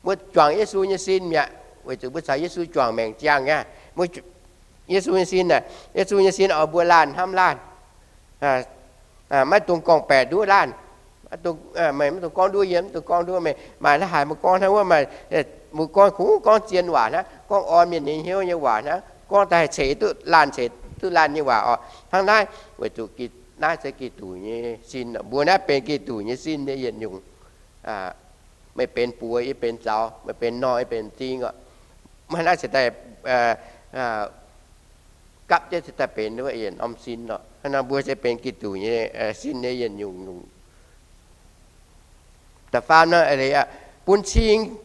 Mbuo juangc Yesu nyei sin mi'aqv, weic zuqc mbuo caux Yesu juangc maengc ziangh aqv. Yesu nyei sin aeqv, Yesu nyei sin oix mbuo laanh hnamv laanh, maiv dungx gorngv-baeqc nduov laanh, maiv dungx gorngv nduov yie, maiv dungx gorngv nduov meih, maaih naaiv haaix mbuo gorngv hnangv wuov, maaih mbuo gorngv kungx gorngv zien waac hnangv, gorngv orn mienh nyei hnyouv nyei waac hnangv, gorngv daaih ceix duqv laanh, ceix duqv laanh nyei waac oc. Hnangv naaiv weic zuqc naaiv se Giduc nyei sin. Mbuo naaiv benx Giduc nyei sin nyei yietc nyungc. Meih benx buoz, yie benx zaux, meih benx nor, yie benx m'zing oc. Hnangv naaiv se daaih gapv jienv se daaih benx wuov yietc norm sin oc. Hnangv naaiv mbuo se benx Giduc nyei sin nyei yietc nyungc nyungc. Da'faam nor, bun cing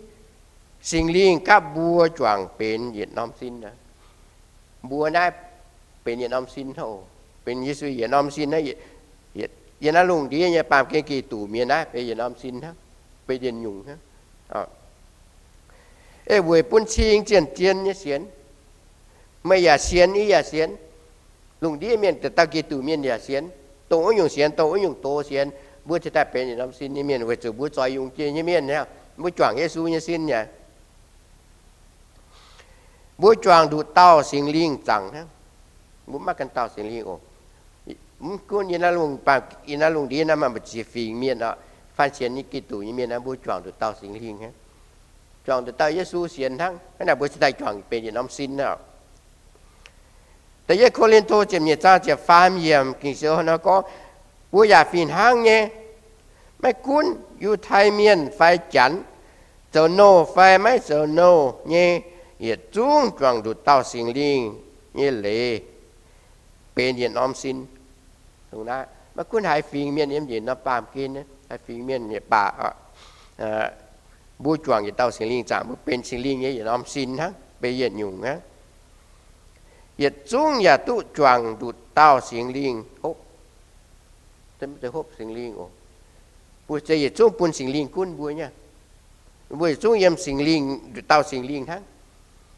Singx Lingh gapv mbuo juangc benx yietc norm sin. Mbuo naaiv benx yietc norm sin hnangv, benx Yesu yietc norm sin hnangv. Yiem naaiv lungh ndiev nyei baamh gen Giduc mienh naaiv benx yietc norm sin hnangv, benx yietc nyungc hnangv. Ei weic bun cing zien-zien nyei sienx. Meih yaac sienx, yie yaac sienx. Lungh ndiev mienh dauh dauh Giduc mienh yaac sienx. Dongh wuov nyungc sienx, dongh wuov nyungc doz sienx, mbuo cingx daaih benx yietc norm sin nyei mienh weic zuqc mbuo zoix yungz jiex nyei mienh aqv. Mbuo juangc Yesu nyei sin aqv. Mbuo juangc nduqc dauh Singx Lingh zaangc hnangv. Mbuo mv maaih ganh dauh Singx Lingh oc. Mv gunv yiem naaiv lungh ndiev naaiv maaih mbu'ziex fingx mienh oc, faan sienx nyei Giduc nyei mienh naaiv, mbuo juangc nduqc dauh Singx Lingh hnangv. Juangc nduqc dauh Yesu sienx hnangv, hnangv naaic mbuo cingx daaih juangc benx yietc norm sin aqv. Da'yietv Ko^lin^to ziepc nyeic zaang ziepc faam yiemc Ging-Sou nor gorngv, mbuo yaac fih hnangv nyei, maiv gunv Yiutai Mienh fai Janx, zoux nouh fai maiv zoux nouh nyei, yietc zungv juangc nduqc dauh Singx Lingh nyei leiz benx yietc norm sin. Dongh naaiv maiv gunv haaix fingx mienh yiem njiec norm baamh gen, haaix fingx mienh nyei baac, mbuo juangc yietc dauh Singx Lingh zaangc, mbuo benx Singx Lingh nyei yietc norm sin hnangv, benx yietc nyungc hnangv. Yietc zungv yaac duqv juangc nduqc dauh Singx Lingh hopv. Hopv Singx Lingh oc. Mbuo se yietc zungv bun Singx Lingh gunv mbuo nyei. Mbuo yietc zungv yiem Singx Lingh, nduqc dauh Singx Lingh hnangv.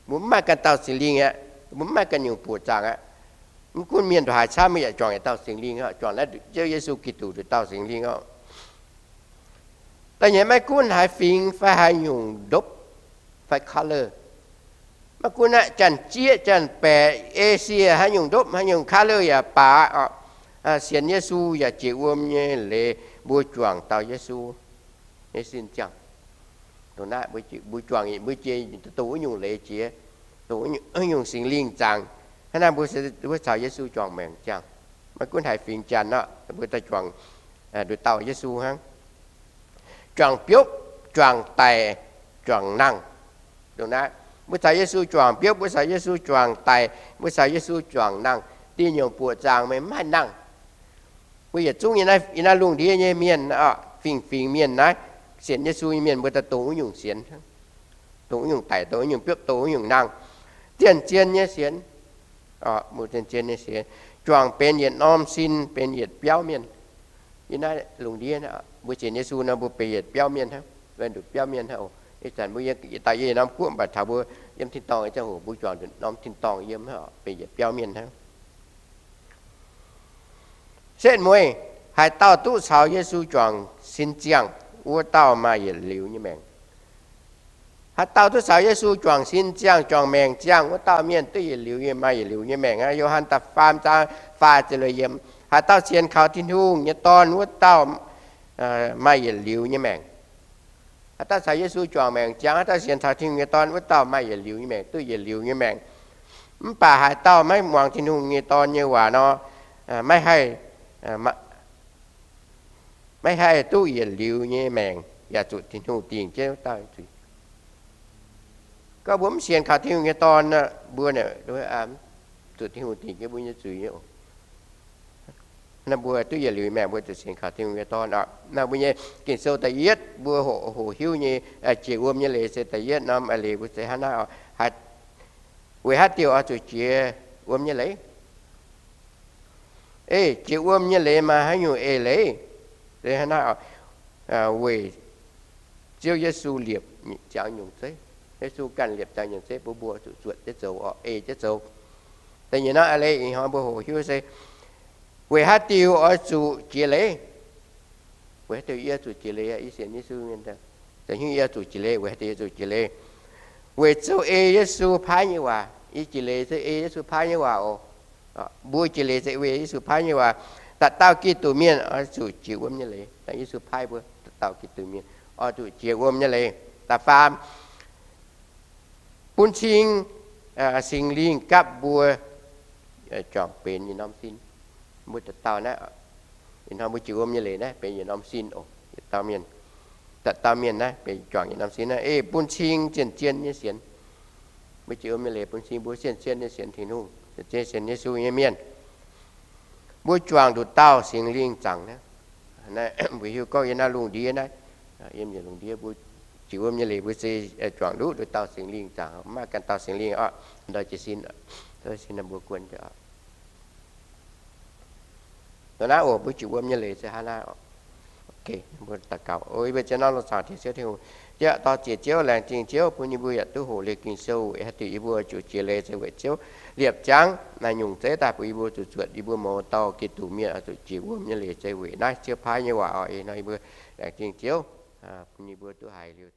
Mbuo mv maaih ganh dauh Singx Lingh aqv. Mbuo mv maaih ganh nyungc buoqc zaangc aqv. Mv gunv mienh ndongc haaix camv, mbuo yaac juangc yietc dauh Singx Lingh oc, juangc naaiv Ziouv Yesu Giduc nduqc dauh Singx Lingh oc. Da'nyeic, maiv gunv haaix fingx fai haaix nyungc ndopv fai color, maiv gunv aqv, janx-zieqv janx-baeqc, Esie, haaix nyungc ndopv haaix nyungc color yaac baac oc, sienx Yesu yaac jiex wuom nyei leiz, mbuo juangc dauh Yesu nyei sin ziangh. Dongh naaiv mbuo juangc, mbuo jiex dongh wuov nyungc leiz jiex, dongh wuov nyungc Singx Lingh zaangc. Hnangv naaiv mbuo, mbuo caux Yesu juangc maengc ziangh. Maiv gunv haaix fingx janx oc, mbuo daaih juangc nduqc dauh Yesu hnangv. Juangc biopv, juangc daic, juangc nangh. Dongh naaiv mbuo caux Yesu juangc biopv, mbuo caux Yesu juangc daic, mbuo caux Yesu juangc nangh, diuh nyungc buoqc zaangc meih mv haih nangh. Mbuo yietc zungv yiem naaiv lungh ndiev nyei mienh, fingx-fingx mienh naaiv, sienx Yesu nyei mienh, mbuo daaih dongh wuov nyungc sienx, dongh wuov nyungc daic, dongh wuov nyungc biopv, dongh wuov nyungc nangh. Zien-zien nyei sienx, mbuo zien-zien nyei sienx, juangc benx yietc norm sin, benx yietc biauv mienh. Yiem naaiv lungh ndiev mbuo sienx Yesu nor, mbuo benx yietc biauv mienh hnangv, nduqc biauv mienh hnangv. Ih zanc mbuo yietc dauh yie yietc norm guoqv, mv baac taux mbuo yiem tin-dorngh nyei ziangh hoc mbuo juangc norm tin-dorngh yiem, benx yietc biauv mienh hnangv. Setv mueiz, haaix dauh duqv caux Yesu juangc sin ziangh, wuov dauh maaih yietc liuz nyei maengc. Haaix dauh duqv caux Yesu juangc sin ziangh, juangc maengc ziangh, wuov dauh mienh duqv yietc liuz nyei, maaih yietc liuz nyei maengc aqv. Yo^han da'faam zaang faah ziepc luoqc yiemc, haaix dauh sienx kaux Tin-Hungh nyei Dorn, wuov dauh maaih yietc liuz nyei maengc. Haaix dauh caux Yesu juangc maengc ziangh, haaix dauh sienx kaux Tin-Hungh nyei Dorn, wuov dauh maaih yietc liuz nyei maengc, duqv yietc liuz nyei maengc. Mv baac haaix dauh maiv muangx Tin-Hungh nyei Dorn nyei waac nor, maiv haih maiv haih duqv yietc liuz nyei maengc, yaac zuqc Tin-Hungh dingc jienv wuov dauh zuiz. Gorngv mbuo mv sienx kaux Tin-Hungh nyei Dorn, mbuo zuqc Tin-Hungh dingc jienv mbuo nyei zuiz nyei oc. Naaiv mbuo duqv yietc liuz maengc, mbuo zuqc sienx kaux Tin-Hungh nyei Dorn oc. Naaiv mbuo nyei Ging-Sou da'yietv mbuo hoqc, hoqc hiuv nyei, jiex wuom nyei leiz se da'yietv norm leiz mbuo se hnangv naaiv oc. Weic haaix diuc oix zuqc jiex wuom nyei leiz? Ei, jiex wuom nyei leiz maaih haaix nyungc eix leiz? Hnangv naaiv, weic Ziouv Yesu liepc ziangx nyungc zeiv. Yesu ganh liepc ziangx nyungc zeiv bun mbuo zuqc zuotc jienv zoux oc, ei jienv zoux. Da'nyeic norm a'leiz ih hnoi mbuo hoqc hiuv se weic haaix diuc oix zuqc jiex leiz. Weic haaix diuc yie zuqc jiex leiz? Yie sienx Yesu mienh, zoux haaix nyungc yie zuqc jiex leiz? Weic haaix diuc yie zuqc jiex leiz? Weic zuqc ei Yesu paaiv nyei waac. Yie jiex leiz se ei Yesu paaiv nyei waac oc. Mbuo jiex leiz se ei Yesu paaiv nyei waac. Dauh dauh Giduc mienh oix zuqc jiex wuom nyei leiz. Dangh Yesu paaiv mbuo dauh dauh Giduc mienh oix zuqc jiex wuom nyei leiz. Da'faam, bun cing Singx Lingh gapv mbuo juangc benx yietc norm sin. Mbuo dauh dauh naaiv, ih hnoi mbuo jiex wuom nyei leiz naaiv benx yietc norm sin oc. Yietc dauh mienh, dauh dauh mienh naaiv benx juangc yietc norm sin naaiv. Ei bun cing zien-zien nyei sienx. Mbuo jiex wuom nyei leiz bun cing mbuo zien-zien nyei sienx Tin-Hungh, zien-zien sienx Yesu nyei mienh. Mbuo juangc nduqc dauh Singx Lingh zaangc naaiv. Mbuo hiuv gorngv yiem naaiv lungh ndiev naaiv, yiem yietc lungh ndiev mbuo jiex wuom nyei leiz mbuo se juangc nduqc nduqc dauh Singx Lingh zaangc, maiv maaih ganh dauh Singx Lingh oc, ndau jiez sin, sin naaiv mbuo guon. Dongh naaiv oc, mbuo jiex wuom nyei leiz se hnangv naaiv. Mbuo daux gaux, mbuo zien norm longc zaangc tengx Ziouv Tin-Hungh. Ziouv, dor ziec Ziouv, laengz zingh Ziouv bun yie mbuo yaac duqv hoqc liuz Ging-Sou weic haaix diuc yie mbuo zuqc jiex leiz, se weic Ziouv liepc ziangx naaiv nyungc zeiv daaih bun yie mbuo zuqc zuotc yie mbuo mouz dauh Giduc mienh oix zuqc jiex wuom nyei leiz, se weic naaiv Ziouv paaiv nyei waac oc. Ih hnoi yie mbuo laengz zingh Ziouv bun yie mbuo duqv haiz liuz